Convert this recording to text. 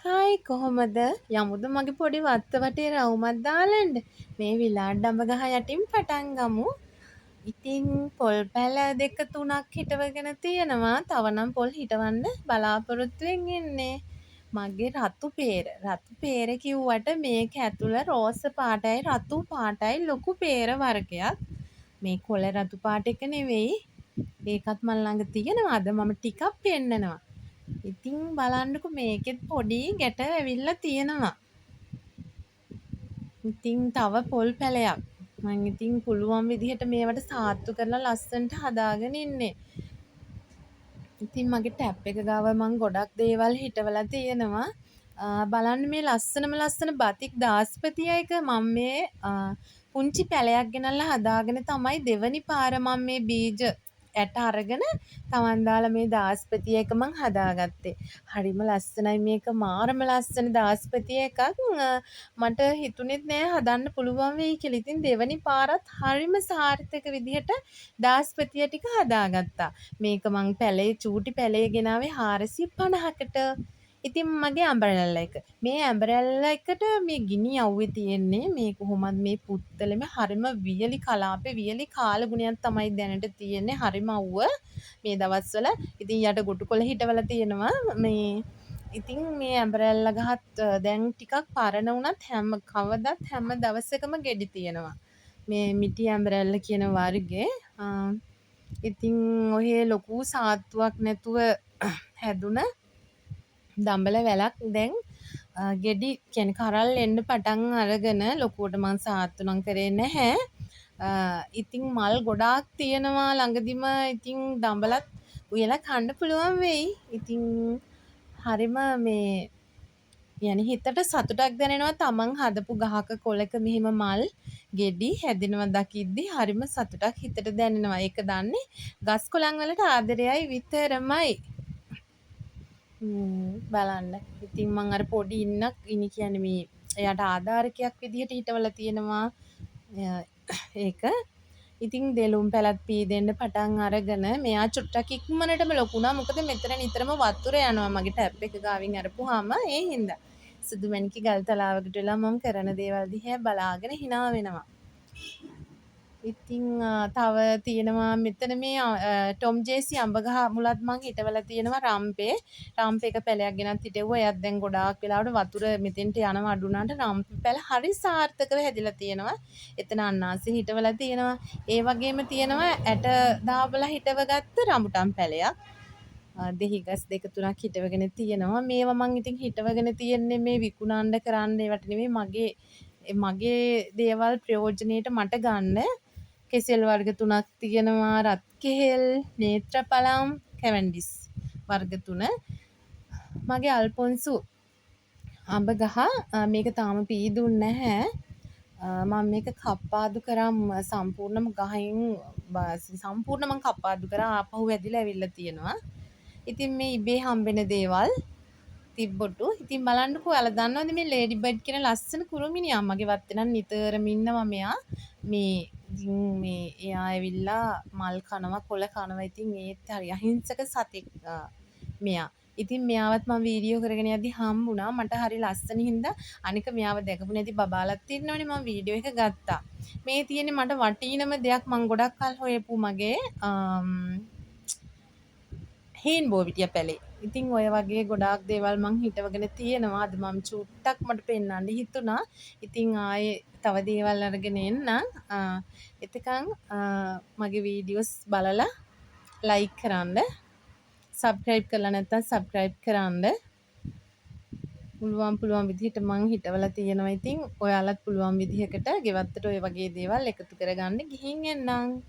Hi කොහොමද? යමුද මගේ පොඩි වත්ත වටේ රවුමක් දාලන්න? මේ විලාඩ් අඹ ගහ යටින් පටන් ගමු. ඉතින් පොල් පැල දෙක තුනක් හිටවගෙන තියෙනවා. තව නම් පොල් හිටවන්න බලාපොරොත්තුවෙන් ඉන්නේ. මගේ රතු පේර. රතු පේර කිව්වට මේක ඇතුළ රෝස පාටයි රතු පාටයි ලොකු පේර වර්ගයක්. මේ කොළ රතු පාට එක නෙවෙයි. ඒකත් මං ළඟ තියෙනවා. අද මම ටිකක් පෙන්නනවා. ඉතින් බලන්නකො මේකෙත් පොඩි ගැට ඇවිල්ලා තියෙනවා. ඉතින් තව පොල් පැලයක්. මං ඉතින් පුළුවන් විදිහට මේවට සාත්තු කරලා ලස්සනට හදාගෙන ඉන්නේ. ඉතින් මගේ ටැප් එක ගාව මං ගොඩක් දේවල් හිටවලා තියෙනවා. බලන්න මේ ලස්සනම ලස්සන බතික් දාස්පතිය එක මං මේ පුංචි පැලයක් ගෙනල්ලා හදාගෙන තමයි දෙවනි පාර මං මේ බීජ ඇට අරගෙන තමන් දාලා මේ දාස්පතිය එක මං හදාගත්තේ. හරිම ලස්සනයි මේක, මාරම ලස්සන දාස්පතිය එකක්. මට හිතුනෙත් නෑ හදන්න පුළුවන් වෙයි කියලා. ඉතින් දෙවනි පාරත් හරිම සාර්ථක විදිහට දාස්පතිය ටික හදාගත්තා. මේක මං පැලේ චූටි පැලේ ගෙනාවේ 450කට. ඉතින් මගේ ඇම්බරැල්ලා එක. මේ ඇම්බරැල්ලා එකට මේ ගිනි අව්වේ තියෙන්නේ. මේ කොහොමත් මේ පුත්තලෙම හරිම වියලි කලාපේ වියලි කාලගුණයක් තමයි දැනට තියෙන්නේ. හරිම අව්ව මේ දවස්වල. ඉතින් යට ගොටු කොළ හිටවලා තියෙනවා. මේ ඉතින් මේ ඇම්බරැල්ලා ගහත් දැන් ටිකක් පරණ වුණත් කවදත් හැම දවසකම ගෙඩි තියෙනවා. මේ මිටි ඇම්බරැල්ලා කියන වර්ගේ. ඉතින් ඔහේ ලොකු සාත්තුවක් නැතුව හැදුන දඹල වැලක් දැන් ගෙඩි කියන්නේ කරල් එන්න පටන් අරගෙන. ලොකුවට මං සාත්තු නම් කරේ නැහැ. ඉතින් මල් ගොඩාක් තියෙනවා ළඟදිම. ඉතින් දඹලත් උයලා කන්න පුළුවන් වෙයි. ඉතින් හරිම මේ හිතට සතුටක් දැනෙනවා තමන් හදපු ගහක කොළක මෙහෙම මල් ගෙඩි හැදෙනවා දකිද්දි හරිම සතුටක් හිතට දැනෙනවා. ඒක දන්නේ ගස් කොළන් වලට ආදරයයි විතරමයි. බලන්න. ඉතින් මං අර පොඩි ඉන්නක් ඉනි කියන්නේ මේ එයාට ආධාරකයක් විදිහට හිටවලා තියෙනවා. ඒක. ඉතින් දෙලුම් පැලත් පීදෙන්න පටන් අරගෙන මෙයා චුට්ටක් ඉක්මනටම ලොකු වුණා. මොකද මෙතන නිතරම වතුර යනවා මගේ ටැප් එක ගාවින් අරපුවාම ඒ හින්දා. සුදු මැණිකි ගල් තලාවකට වෙලා මම කරන දේවල් දිහා බලාගෙන හිනා වෙනවා. ඉතින් තව තියෙනවා මෙතන මේ ටොම් ජේසි අඹ ගහ මුලත් මං හිටවලා තියෙනවා රම්පේ. රම්පේ එක පැලයක් ගෙනත් හිටෙව්වා. එයත් දැන් ගොඩාක් වෙලාවට වතුර මෙතෙන්ට යනවා අඩු වුණාට රම්පේ පැල හරි සාර්ථකව හැදිලා තියෙනවා. එතන අන්නාසි හිටවලා තියෙනවා. ඒ වගේම තියෙනවා ඇට දාබලා හිටවගත්ත රඹුටන් පැලයක්. දෙහි ගස් දෙක තුනක් හිටවගෙන තියෙනවා. මේවා මං ඉතින් හිටවගෙන තියෙන්නේ මේ විකුණන්න කරන්න ඒවට නෙමෙයි, මගේ දේවල් ප්‍රයෝජනෙට මට ගන්න. කෙසෙල් වර්ග තුනක් තියෙනවා. රත් කෙහෙල්, නේත්‍රපලම්, කැවැන්ඩිස් වර්ග තුන. මගේ අල්පොන්සු අඹ ගහ මේක තාම පීදුන්නේ නැහැ. මම මේක කප්පාදු කරා සම්පූර්ණම ගහෙන් සම්පූර්ණ මං කප්පාදු කරා ආපහු වැදිලා ඇවිල්ලා තියෙනවා. ඉතින් මේ ඉබේ හම්බෙන දේවල් තිබ්බොටු. ඉතින් බලන්නකෝ ඔයාලා දන්නවද මේ ලේඩි බර්ඩ් කියන ලස්සන කුරුමිනියා මගේ වත්තේ නම් නිතරම ඉන්නවා මෙයා. මේ ඉතින් මේ එයා ඇවිල්ලා මල් කනවා කොළ කනවා. ඉතින් ඒත් හරි අහිංසක සතෙක් මෙයා. ඉතින් මෙයාවත් මම වීඩියෝ කරගෙන යද්දි හම්බුණා. මට හරි ලස්සන හින්දා අනික මෙයාව දැකපු නැති බබාලත් ඉන්නවනේ මම වීඩියෝ එක ගත්තා. මේ තියෙන්නේ මට වටිනම දෙයක් මං ගොඩක් කල් හොයපු මගේ හීන් බෝවිටිය පැලේ. ඉතින් ඔය වගේ ගොඩාක් දේවල් මං හිටවගෙන තියෙනවා. අද මම චුට්ටක් මට පෙන්වන්න හිතුණා. ඉතින් ආයේ තව දේවල් අරගෙන එන්නම්. එතකන් මගේ වීඩියෝස් බලලා ලයික් කරන්න. සබ්ස්ක්‍රයිබ් කරලා නැත්නම් සබ්ස්ක්‍රයිබ් කරන්න. පුළුවන් විදිහට මං හිටවලා තියෙනවා. ඉතින් ඔයාලත් පුළුවන් විදිහකට ගෙවත්තට ඔය වගේ දේවල් එකතු කරගන්න ගිහින් එන්නම්.